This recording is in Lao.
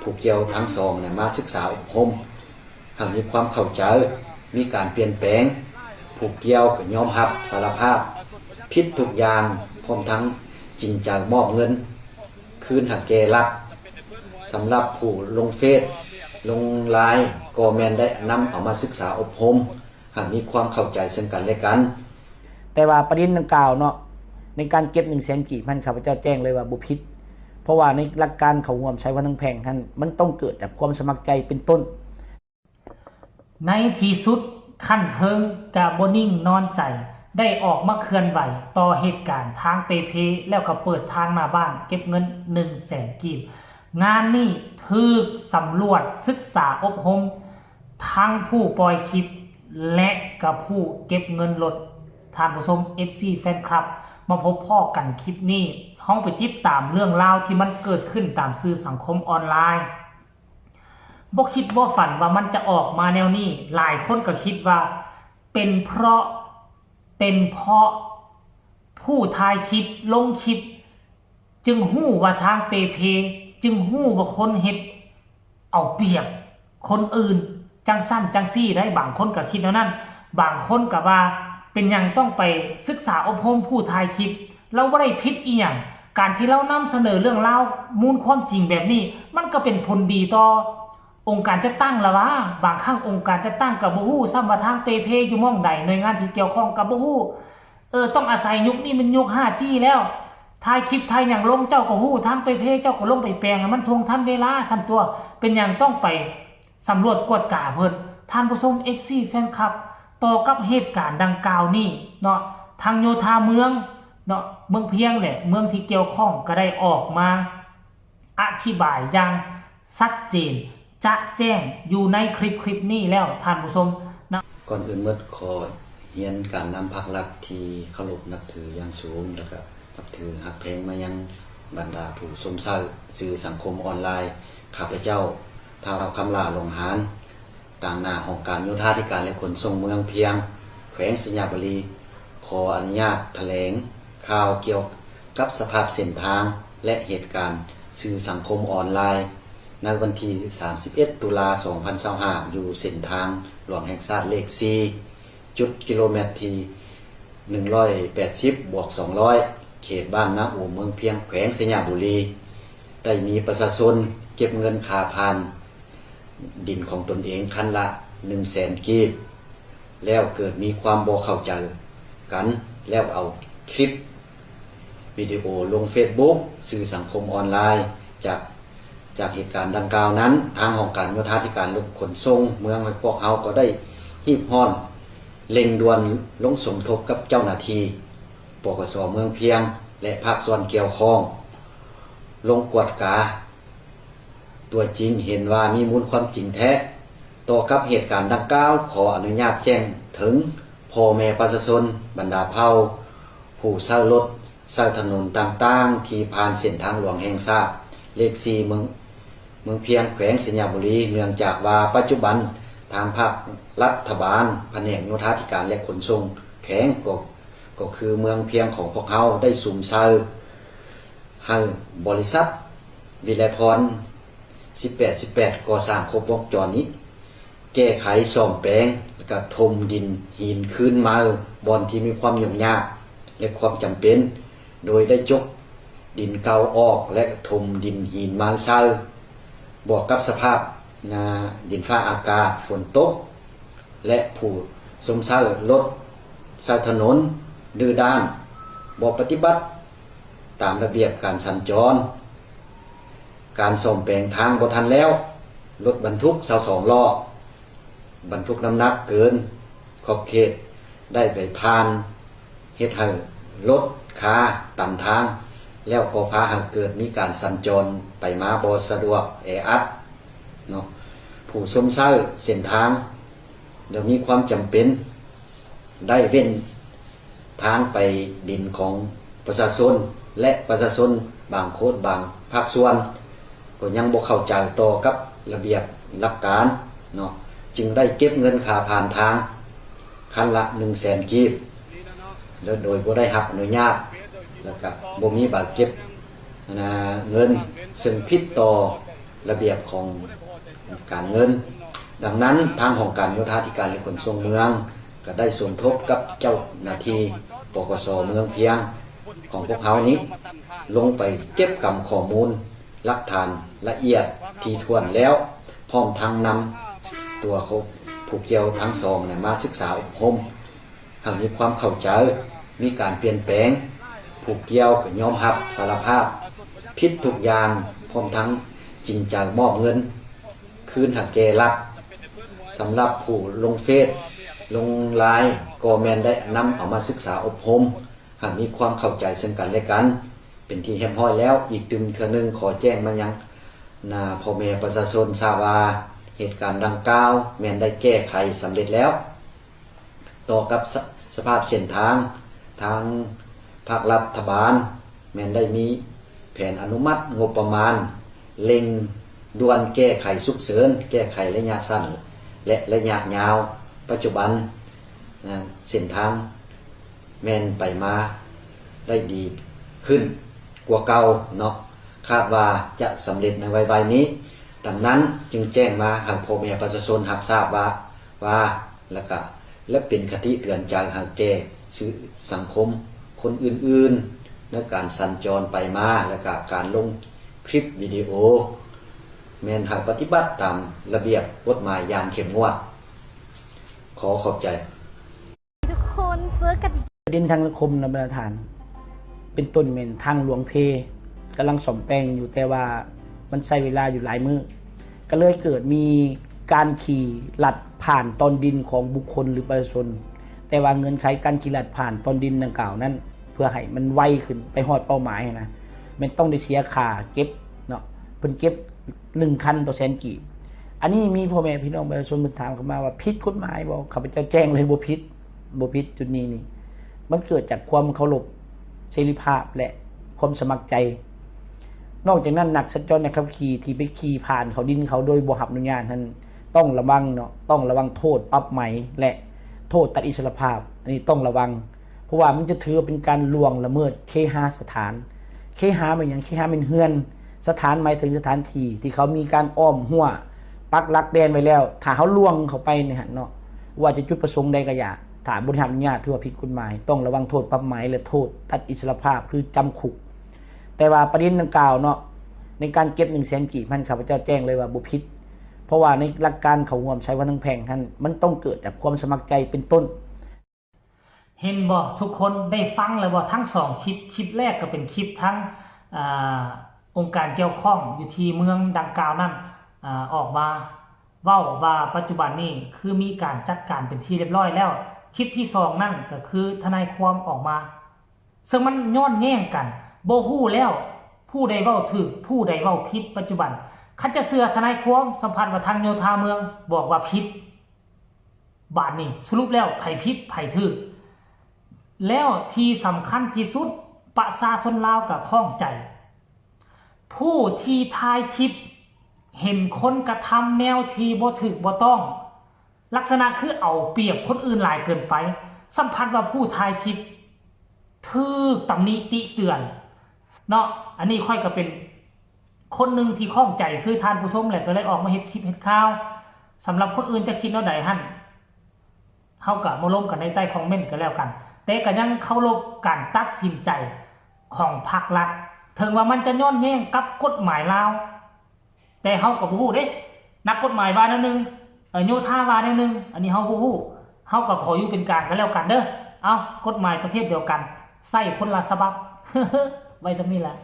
ຜູ້ກ່ຽວທັງສອງນັ້ນມາສຶກສາອົບຮົມໃຫ້ມີຄວາມເຂົ້າໃຈ, ມີການປ່ຽນແປງ, ຜູ້ກ່ຽວກໍຍອມຮັບສາລະພາບຜິດທຸກຢ່າງ ພ້ອມທັງຈິງໃຈມອບເງິນຄືນໃຫ້ແກ່ລັດ. ສຳລັບຜູ້ລົງເຟສ ລົງລາຍ ກໍແມ່ນໄດ້ນຳເອົາມາສຶກສາອົບຮົມ ໃຫ້ມີຄວາມເຂົ້າໃຈເຊິ່ງກັນແລະກັນ. ແຕ່ວ່າປະເດັນດັ່ງກ່າວເນາະ ໃນການເກັບໜຶ່ງແສນກີບຫັ້ນ ຂ້າພະເຈົ້າແຈ້ງເລີຍວ່າບໍ່ຜິດ ເພາະວ່າໃນຫຼັກການເຂົ້າຮ່ວມສາຍພັນທາງແພ່ງຫັ້ນ ມັນຕ້ອງເກີດຈາກຄວາມສະໝັກໃຈເປັນຕົ້ນ. ໃນທີ່ສຸດ ຂັ້ນເທິງກະບໍ່ນິ່ງນອນໃຈ ໄດ້ອອກມາເຄື່ອນໄຫວຕໍ່ເຫດການທາງເປ່ເພ ແລ້ວກໍເປີດທາງໜ້າບ້ານເກັບເງິນໜຶ່ງແສນກີບ. ງານນີ້ຖືກສຳຫຼວດສຶກສາອົບຮົມ ທັງຜູ້ປ່ອຍຄລິບ ແລະ ກະຜູ້ເກັບເງິນລົດ. ທ່ານຜູ້ຊົມ ເອັຟຊີ ແຟນຄລັບ ມາພົບພໍ້ກັນຄລິບນີ້ ເຮົາໄປຕິດຕາມເລື່ອງລາວທີ່ມັນເກີດຂຶ້ນຕາມສື່ສັງຄົມອອນລາຍ. ບໍ່ຄິດບໍ່ຝັນວ່າມັນຈະອອກມາແນວນີ້. ຫຼາຍຄົນກໍຄິດວ່າເປັນເພາະ ເປັນເພາະຜູ້ຖ່າຍຄລິບ ລົງຄລິບ ຈຶ່ງຮູ້ວ່າທາງເປ່ເພ ຈຶ່ງຮູ້ວ່າຄົນເຮັດເອົາປຽບຄົນອື່ນ ຈັ່ງຊັ້ນຈັ່ງຊີ້ໄດ໋. ບາງຄົນກໍຄິດແນວນັ້ນ, ບາງຄົນກໍວ່າ ເປັນຫຍັງຕ້ອງໄປສຶກສາອົບຮົມຜູ້ຖ່າຍຄລິບ? ລາວບໍ່ໄດ້ຜິດອີ່ຫຍັງ. ການທີ່ລາວນຳສະເໜີເລື່ອງລາວມູນຄວາມຈິງແບບນີ້ ມັນກໍເປັນຜົນດີຕໍ່ອົງການຈັດຕັ້ງລະຫວາ? ບາງຄັ້ງອົງການຈັດຕັ້ງກໍບໍ່ຮູ້ຊ້ຳວ່າທາງເປ່ເພຢູ່ໝ່ອງໃດ, ໜ່ວຍງານທີ່ກ່ຽວຂ້ອງກໍບໍ່ຮູ້. ເອີ ຕ້ອງອາໄສຍຸກນີ້ແມ່ນຍຸກຫ້າຈີແລ້ວ, ຖ່າຍຄລິບຖ່າຍຫຍັງລົງເຈົ້າກໍຮູ້, ທາງເປ່ເພເຈົ້າກໍລົງໄປແປງໃຫ້ມັນທ່ວງທັນເວລາຊັ້ນຕົວະ. ເປັນຫຍັງຕ້ອງໄປສຳຫຼວດກວດກາເພິ່ນ? ທ່ານຜູ້ຊົມ ເອັຟຊີ ແຟນຄລັບ, ຕໍ່ກັບເຫດການດັ່ງກ່າວນີ້ເນາະ, ທາງໂຍທາເມືອງເນາະ, ເມືອງພຽງ ແລະ ເມືອງທີ່ກ່ຽວຂ້ອງກໍໄດ້ອອກມາ ອະທິບາຍຢ່າງຊັດເຈນ ຈະແຈ້ງຢູ່ໃນຄລິບ ຄລິບນີ້ແລ້ວທ່ານຜູ້ຊົມນະ. ກ່ອນອື່ນໝົດ ຂໍຮຽນການນຳພັກລັດທີ່ເຄົາລົບນັບຖືຢ່າງສູງ ແລ້ວກະນັບຖືຮັກແພງມາຍັງບັນດາຜູ້ຊົມໃຊ້ສື່ສັງຄົມອອນລາຍ. ຂ້າພະເຈົ້າ ທ້າວ ຄຳຫຼ້າ ຫຼອງຫານ ຕາງໜ້າຫ້ອງການໂຍທາທິການ ແລະ ຂົນສົ່ງເມືອງພຽງ ແຂວງໄຊຍະບູລີ ຂໍອະນຸຍາດຖະແຫຼງຂ່າວກ່ຽວກັບສະພາບເສັ້ນທາງ ແລະ ເຫດການສື່ສັງຄົມອອນລາຍ ໃນວັນທີສາມສິບເອັດ ຕຸລາ ສອງພັນຊາວຫ້າ ຢູ່ເສັ້ນທາງຫຼວງແຫ່ງຊາດເລກສີ່ ຈຸດກິໂລແມັດທີໜຶ່ງຮ້ອຍແປດສິບບວກສອງຮ້ອຍ ເຂດບ້ານນາອູ ເມືອງພຽງ ແຂວງໄຊຍະບູລີ ໄດ້ມີປະຊາຊົນເກັບເງິນຄ່າຜ່ານ ດິນຂອງຕົນເອງຄັນລະໜຶ່ງແສນກີບ ແລ້ວເກີດມີຄວາມບໍ່ເຂົ້າໃຈກັນ ແລ້ວເອົາຄລິບວິດີໂອລົງເຟສບຸກ ສື່ສັງຄົມອອນລາຍ. ຈາກ ຈາກເຫດການດັ່ງກ່າວນັ້ນ ທາງຫ້ອງການໂຍທາທິການ ແລະ ຂົນສົ່ງເມືອງ ພວກເຮົາກໍໄດ້ຮີບຮ້ອນເລັ່ງດ່ວນລົງສົມທົບກັບເຈົ້າໜ້າທີ່ ປກສ ເມືອງພຽງ ແລະ ພາກສ່ວນກ່ຽວຂ້ອງ ລົງກວດກາ ຕົວຈິງເຫັນວ່າມີມູນຄວາມຈິງແທ້. ຕໍ່ກັບເຫດການດັ່ງກ່າວ ຂໍອະນຸຍາດແຈ້ງເຖິງພໍ່ແມ່ປະຊາຊົນ ບັນດາເຜົ່າ ຜູ້ໃຊ້ລົດໃຊ້ຖະໜົນຕ່າງໆ ທີ່ຜ່ານເສັ້ນທາງຫຼວງແຫ່ງຊາດເລກສີ່ ເມືອງ ເມືອງພຽງ ແຂວງໄຊຍະບູລີ ເນື່ອງຈາກວ່າປັດຈຸບັນທາງພາກລັດຖະບານ ພະແນກໂຍທາທິການ ແລະ ຂົນສົ່ງແຂວງ ກໍ ກໍຄືເມືອງພຽງຂອງພວກເຮົາໄດ້ສຸມໃສ່ ໃຫ້ບໍລິສັດວິໄລພອນ ສິບແປດສິບແປດ ກໍ່ສ້າງຄົບວົງຈອນນີ້ ແກ້ໄຂສ້ອມແປງ ແລະ ກະຖົມດິນຫີນຄືນໃໝ່ ບ່ອນທີ່ມີຄວາມຫຍຸ້ງຍາກ ແລະ ຄວາມຈຳເປັນ ໂດຍໄດ້ຈົກດິນເກົ່າອອກ ແລະ ຖົມດິນຫີນໃໝ່ໃສ່ ບວກກັບສະພາບ ນາ ດິນຟ້າອາກາດ ຝົນຕົກ ແລະ ຜູ້ຊົມໃຊ້ລົດໃຊ້ຖະໜົນດື້ດ້ານ ບໍ່ປະຕິບັດຕາມລະບຽບການສັນຈອນ. ການສ້ອມແປງທາງບໍ່ທັນແລ້ວ, ລົດບັນທຸກຊາວສອງລໍ້ ບັນທຸກນ້ຳໜັກເກີນຂອບເຂດໄດ້ໄປຜ່ານ ເຮັດໃຫ້ລົດຄາຕັນທາງ ແລ້ວກໍພາໃຫ້ເກີດມີການສັນຈອນໄປມາບໍ່ສະດວກແອອັດເນາະ. ຜູ້ຊົມໃຊ້ເສັ້ນທາງ ແລ້ວມີຄວາມຈຳເປັນໄດ້ເວັ້ນທາງໄປດິນຂອງປະຊາຊົນ ແລະ ປະຊາຊົນບາງຄົນບາງພາກສ່ວນ ກໍຍັງບໍ່ເຂົ້າໃຈຕໍ່ກັບລະບຽບຫຼັກການເນາະ, ຈຶ່ງໄດ້ເກັບເງິນຄ່າຜ່ານທາງຄັນລະໜຶ່ງແສນກີບ ແລະ ໂດຍບໍ່ໄດ້ຮັບອະນຸຍາດ ແລ້ວກະບໍ່ມີໃບເກັບ ອັນນາ ເງິນ ເຊິ່ງຜິດຕໍ່ ລະບຽບຂອງການເງິນ. ດັ່ງນັ້ນ, ທາງຫ້ອງການໂຍທາທິການ ແລະ ຂົນສົ່ງເມືອງ ກໍໄດ້ສົມທົບກັບເຈົ້າໜ້າທີ່ ປກສ ເມືອງພຽງ ຂອງພວກເຮົານີ້ ລົງໄປເກັບກຳຂໍ້ມູນຫຼັກຖານລະອຽດຖີ່ຖ້ວນແລ້ວ, ພ້ອມທັງນຳຕົວຂອງຜູ້ກ່ຽວທັງສອງນັ້ນມາສຶກສາອົບຮົມ ຫາກມີຄວາມເຂົ້າໃຈ, ມີການປ່ຽນແປງ, ຜູ້ກ່ຽວກໍຍອມຮັບສາລະພາບຜິດທຸກຢ່າງ, ພ້ອມທັງຈິງໃຈມອບເງິນຄືນໃຫ້ແກ່ລັດ. ສຳລັບຜູ້ລົງເຟສ, ລົງລາຍ ກໍແມ່ນໄດ້ນຳເອົາມາສຶກສາອົບຮົມ ໃຫ້ມີຄວາມເຂົ້າໃຈເຊິ່ງກັນແລະກັນ ເປັນທີ່ຮຽບຮ້ອຍແລ້ວ. ອີກຕື່ມເທື່ອໜຶ່ງ ຂໍແຈ້ງມາຍັງ ນາ ພໍ່ແມ່ປະຊາຊົນຊາບວ່າ ເຫດການດັ່ງກ່າວແມ່ນໄດ້ແກ້ໄຂສຳເລັດແລ້ວ. ຕໍ່ກັບສະ ສະພາບເສັ້ນທາງ, ທາງພາກລັດຖະບານແມ່ນໄດ້ມີແຜນອະນຸມັດງົບປະມານເລັ່ງດ່ວນແກ້ໄຂສຸກເສີນ, ແກ້ໄຂໄລຍະສັ້ນ ແລະ ໄລຍະຍາວ. ປັດຈຸບັນ ນະ ເສັ້ນທາງແມ່ນໄປມາໄດ້ດີຂຶ້ນກວ່າເກົ່າເນາະ, ຄາດວ່າຈະສຳເລັດໃນໄວໆນີ້. ດັ່ງນັ້ນຈຶ່ງແຈ້ງມາໃຫ້ພໍ່ແມ່ປະຊາຊົນຮັບຊາບວ່າ ວ່າ ແລະກະ ແລະເປັນຄະຕິເຕືອນໃຈໃຫ້ແກ່ສື່ສັງຄົມຄົນອື່ນໆ ໃນການສັນຈອນໄປມາ ແລະກະການລົງຄລິບວິດີໂອ ແມ່ນໃຫ້ປະຕິບັດຕາມລະບຽບກົດໝາຍຢ່າງເຂັ້ມງວດ. ຂໍຂອບໃຈ. ທຸກຄົນເຈີກັນອີກ. ປະເດັນທາງສັງຄົມນະບັນດາທ່ານ ເປັນຕົ້ນແມ່ນທາງຫຼວງເພ ກຳລັງສ້ອມແປງຢູ່ ແຕ່ວ່າມັນໃຊ້ເວລາຢູ່ຫຼາຍມື້ ກໍເລີຍເກີດມີການຂີ່ລັດຜ່ານຕອນດິນຂອງບຸກຄົນ ຫຼື ປະຊາຊົນ, ແຕ່ວ່າເງື່ອນໄຂການຂີ່ລັດຜ່ານຕອນດິນດັ່ງກ່າວນັ້ນ ເພື່ອໃຫ້ມັນໄວຂຶ້ນໄປຮອດເປົ້າໝາຍຫັ້ນນະ ແມ່ນຕ້ອງໄດ້ເສຍຄ່າເກັບເນາະ, ເພິ່ນເກັບໜຶ່ງຄັນຕໍ່ແສນກີບ. ອັນນີ້ມີພໍ່ແມ່ພີ່ນ້ອງປະຊາຊົນເພິ່ນຖາມເຂົ້າມາວ່າຜິດກົດໝາຍບໍ່? ຂ້າພະເຈົ້າແຈ້ງເລີຍບໍ່ຜິດ. ບໍ່ຜິດ. ຈຸດນີ້ນີ້ ມັນເກີດຈາກຄວາມເຄົາລົບເສລີພາບ ແລະ ຄວາມສະໝັກໃຈ. ນອກຈາກນັ້ນ ນັກສັນຈອນນັກຂັບຂີ່ທີ່ໄປຂີ່ຜ່ານເຂົາດິນເຂົາໂດຍບໍ່ຮັບອະນຸຍາດຫັ້ນ ຕ້ອງລະວັງເນາະ, ຕ້ອງລະວັງໂທດປັບໃໝ ແລະ ໂທດຕັດອິດສະລະພາບ. ອັນນີ້ຕ້ອງລະວັງ ເພາະວ່າມັນຈະຖືວ່າເປັນການລ່ວງລະເມີດເຄຫະສະຖານ. ເຄຫະແມ່ນຫຍັງ? ເຄຫະແມ່ນເຮືອນ. ສະຖານໝາຍເຖິງສະຖານທີ່ທີ່ເຂົາມີການອ້ອມຮົ້ວ ປັກຫຼັກແດນໄວ້ແລ້ວ. ຖ້າເຮົາລ່ວງເຂົ້າໄປໃນຫັ້ນເນາະ, ວ່າຈະຈຸດປະສົງໃດກໍຢ່າ, ຖ້າບໍ່ໄດ້ຮັບອະນຸຍາດ ຖືວ່າຜິດກົດໝາຍ, ຕ້ອງລະວັງໂທດປັບໃໝ ແລະ ໂທດຕັດອິດສະລະພາບ ຄືຈຳຄຸກ. ແຕ່ວ່າປະເດັນດັ່ງກ່າວເນາະ, ໃນການເກັບໜຶ່ງແສນກີບຫັ້ນ ຂ້າພະເຈົ້າແຈ້ງເລີຍວ່າບໍ່ຜິດ, ເພາະວ່າໃນຫຼັກການເຂົ້າຮ່ວມສາຍພັນທາງແພ່ງຫັ້ນ ມັນຕ້ອງເກີດຈາກຄວາມສະໝັກໃຈເປັນຕົ້ນ. ເຫັນບໍ່ທຸກຄົນ ໄດ້ຟັງແລ້ວບໍ່ທັງສອງຄລິບ? ຄລິບແລກກໍເປັນຄລິບທາງ ອາ ອົງການກ່ຽວຂ້ອງຢູ່ທີ່ເມືອງດັ່ງກ່າວນັ້ນ ອາ ອອກມາເວົ້າວ່າປັດຈຸບັນນີ້ຄືມີການຈັດການເປັນທີ່ຮຽບຮ້ອຍແລ້ວ. ຄລິບທີສອງນັ້ນກໍຄືທະນາຍຄວາມອອກມາ ເຊິ່ງມັນຍ້ອນແຍ້ງກັນ ບໍ່ຮູ້ແລ້ວຜູ້ໃດເວົ້າຖືກ ຜູ້ໃດເວົ້າຜິດ. ປັດຈຸບັນຄັນຈະເຊື່ອທະນາຍຄວາມ ສຳພັດວ່າທາງໂຍທາເມືອງບອກວ່າຜິດ. ບາດນີ້ສະຫຼຸບແລ້ວໃຜຜິດໃຜຖືກ? ແລ້ວທີ່ສຳຄັນທີ່ສຸດ ປະຊາຊົນລາວກໍຂ້ອງໃຈ ຜູ້ທີ່ຖ່າຍຄລິບເຫັນຄົນກະທຳແນວທີ່ບໍ່ຖືກບໍ່ຕ້ອງ ລັກສະນະຄືເອົາປຽບຄົນອື່ນຫຼາຍເກີນໄປ ສຳພັດວ່າຜູ້ຖ່າຍຄລິບຖືກຕຳໜິຕິເຕືອນເນາະ. ອັນນີ້ຂ້ອຍກໍເປັນ ຄົນໜຶ່ງທີ່ຂ້ອງໃຈຄືທ່ານຜູ້ຊົມແຫຼະ ກໍເລີຍອອກມາເຮັດຄລິບເຮັດຂ່າວ. ສຳລັບຄົນອື່ນຈະຄິດແນວໃດຫັ້ນ ເຮົາກໍມາລົມກັນໃນໃຕ້ຄອມເມັນກໍແລ້ວກັນ, ແຕ່ກໍຍັງເຄົາລົບການຕັດສິນໃຈຂອງພັກລັດ ເຖິງວ່າມັນຈະຍ້ອນແຍ້ງກັບກົດໝາຍລາວ ແຕ່ເຮົາກໍບໍ່ຮູ້ເດ້ ນັກກົດໝາຍວ່າແນວໜຶ່ງ ໂຍທາວ່າແນວໜຶ່ງ ອັນນີ້ເຮົາບໍ່ຮູ້. ເຮົາກໍຂໍຢູ່ເປັນກາງກໍແລ້ວກັນເດີ້. ເອົາ ກົດໝາຍປະເທດດຽວກັນ ໃຊ້ຄົນລະສະບັບ. ໄວ້ສ່ຳນີ້ແຫຼະ.